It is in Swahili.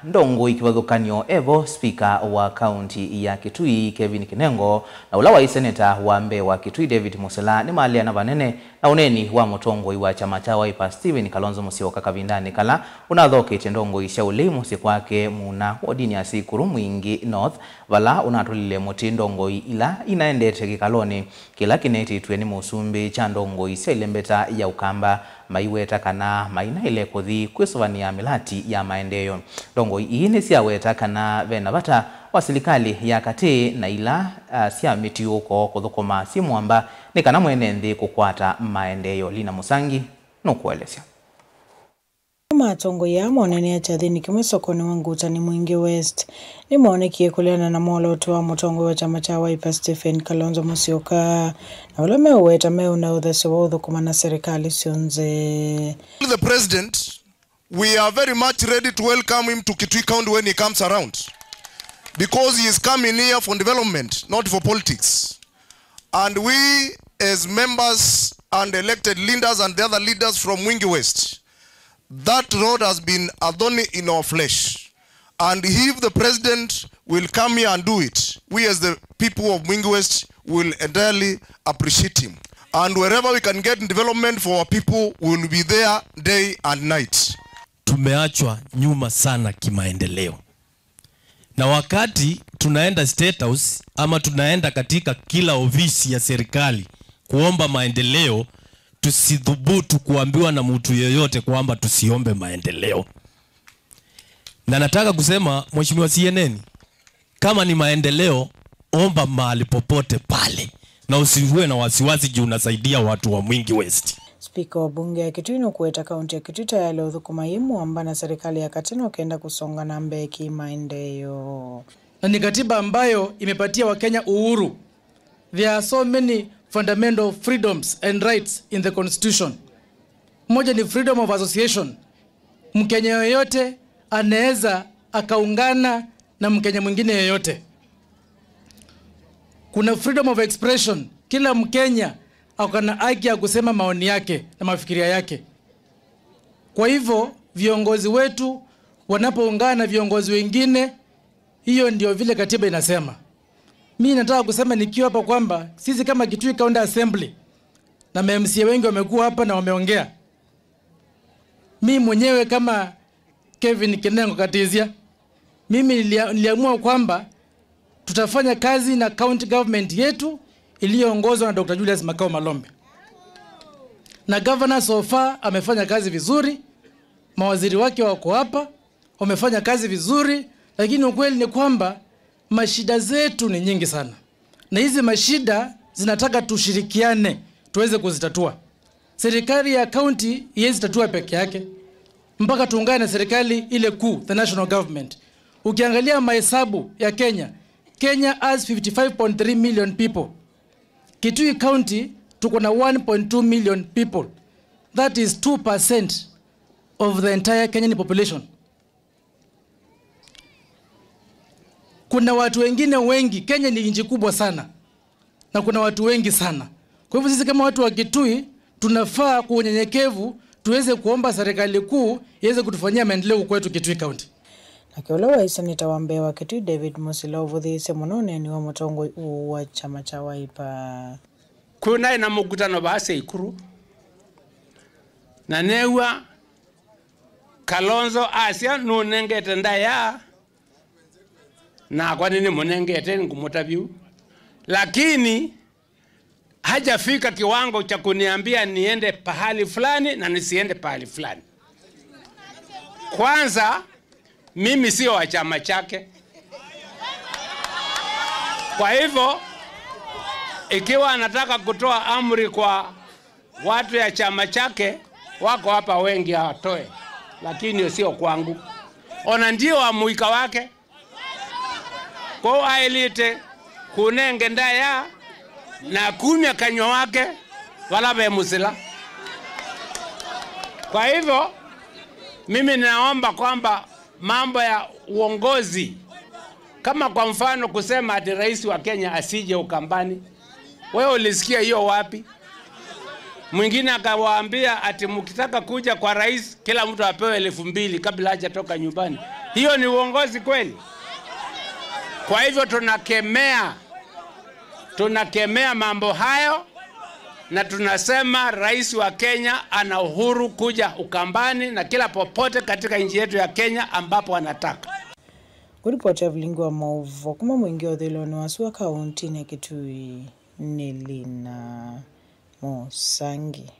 Ndongo ikiwathũkanio evo speaker wa kaunti ya Kitui Kevin Kinengo na ula wa seneta wa mbe wa Kitui David Musila ni malia na vanene na uneni wa mutongoi wa chama cha Wiper Stephen Kalonzo Musyoka kavindani kala unathokete ndongo isha ulimu sikwake muna wodini ya Sikuru Mwingi North vala unatulile muti ndongo ila inaendete kikaloni kila kinetitwe ni musumbi cha ndongo isha ilembeta ya ukamba maiweta kana maina ile kuthi kwisovania milati ya maendeyo. Ndongo hii ni siaweta kana vena vata wa serikali ya kati na ila sia miti uko kuthukuma si mwamba ni kana mwene nthi kukwata maendeyo. Lina Musangi nukuelesya. Matongo ya monene ya chathini kimwe sokoni wa Ngutani Mwingi West ni mwonekie kuliana na mwoloto wa mutongo wa chama cha Wiper Stephen Kalonzo Musyoka na ule meuweta meu na uthesi wa uthukuma na serikali sionze. The president, we are very much ready to welcome him to Kitui County when he comes around, because he is coming here for development, not for politics. And we as members and elected leaders and the other leaders from Mwingi West, that road has been a thorn in our flesh. And if the president will come here and do it, we as the people of Mwingi West will entirely appreciate him. And wherever we can get development for our people, we will be there day and night. Tumeachwa nyuma sana kimaendeleo. Na wakati tunaenda State House ama tunaenda katika kila ofisi ya serikali kuomba maendeleo, tusidhubutu kuambiwa na mtu yeyote kwamba tusiombe maendeleo. Na nataka kusema Mheshimiwa CNN, kama ni maendeleo, omba mahali popote pale na usiwe na wasiwasi juu unasaidia watu wa Mwingi West. Spika wa bunge ya Kitui nukueta kaunti ya Kitui tayari uthukuma imu amba na serikali ya katino kenda kusonga na mbeki maendeleo. Na ni katiba ambayo imepatia Wakenya uhuru. There are so many fundamental freedoms and rights in the constitution. Moja ni freedom of association. Mkenya yoyote anaweza akaungana na Mkenya mwingine yoyote. Kuna freedom of expression. Kila Mkenya akona haki ya kusema maoni yake na mafikiria yake. Kwa hivyo viongozi wetu wanapoungana na viongozi wengine, hiyo ndio vile katiba inasema. Mimi nataka kusema nikiwa hapa kwamba sisi kama Kitui County Assembly na MCA wengi wamekuwa hapa na wameongea. Mimi mwenyewe kama Kevin Kinengo Katizia, mimi niliamua kwamba tutafanya kazi na county government yetu iliyoongozwa na Dr. Julius Makau Malombe. Na governor so far amefanya kazi vizuri, mawaziri wake wako hapa, wamefanya kazi vizuri, lakini ukweli ni kwamba mashida zetu ni nyingi sana. Na hizi mashida zinataka tushirikiane tuweze kuzitatua. Serikali ya county haiwezi tatua peke yake, mpaka tuungane na serikali ile kuu, the national government. Ukiangalia mahesabu ya Kenya, Kenya has 55.3 million people. Kitui County tuko na 1.2 million people. That is 2% of the entire Kenyan population. Kuna watu wengine wengi. Kenya ni nchi kubwa sana na kuna watu wengi sana. Kwa hivyo sisi kama watu wa Kitui tunafaa kwa unyenyekevu tuweze kuomba serikali kuu iweze kutufanyia maendeleo kwetu Kitui County. Na kiolewa seneta wa Mbeya wa Kitui David Musila uvuthise munone ni wa mutongo wa chama cha Wiper. Kuna ina mkutano basi Ikuru na newa Kalonzo asia nunengete ndaya na kwa nini munengete ngumutabiu, lakini hajafika kiwango cha kuniambia niende pahali fulani na nisiende pahali fulani. Kwanza mimi sio wa chama chake. Kwa hivyo ikiwa anataka kutoa amri kwa watu ya chama chake, wako hapa wengi hawatoe, lakini sio kwangu. Ona ndio wa muika wake. Kwa ailite kunenge ndaya na kumya kanywa wake wala be Musila. Kwa hivyo mimi naomba kwamba mambo ya uongozi, kama kwa mfano kusema ati rais wa Kenya asije Ukambani, wewe ulisikia hiyo wapi? Mwingine akawaambia ati mkitaka kuja kwa rais kila mtu apewe 2000 kabla hajatoka nyumbani. Hiyo ni uongozi kweli? Kwa hivyo tunakemea mambo hayo, na tunasema rais wa Kenya ana uhuru kuja Ukambani na kila popote katika nchi yetu ya Kenya ambapo anataka. Kuripoti vilingi wa mauvo kuma mwingi othiloni wa kaunti ya Kitui ni Lina Musangi.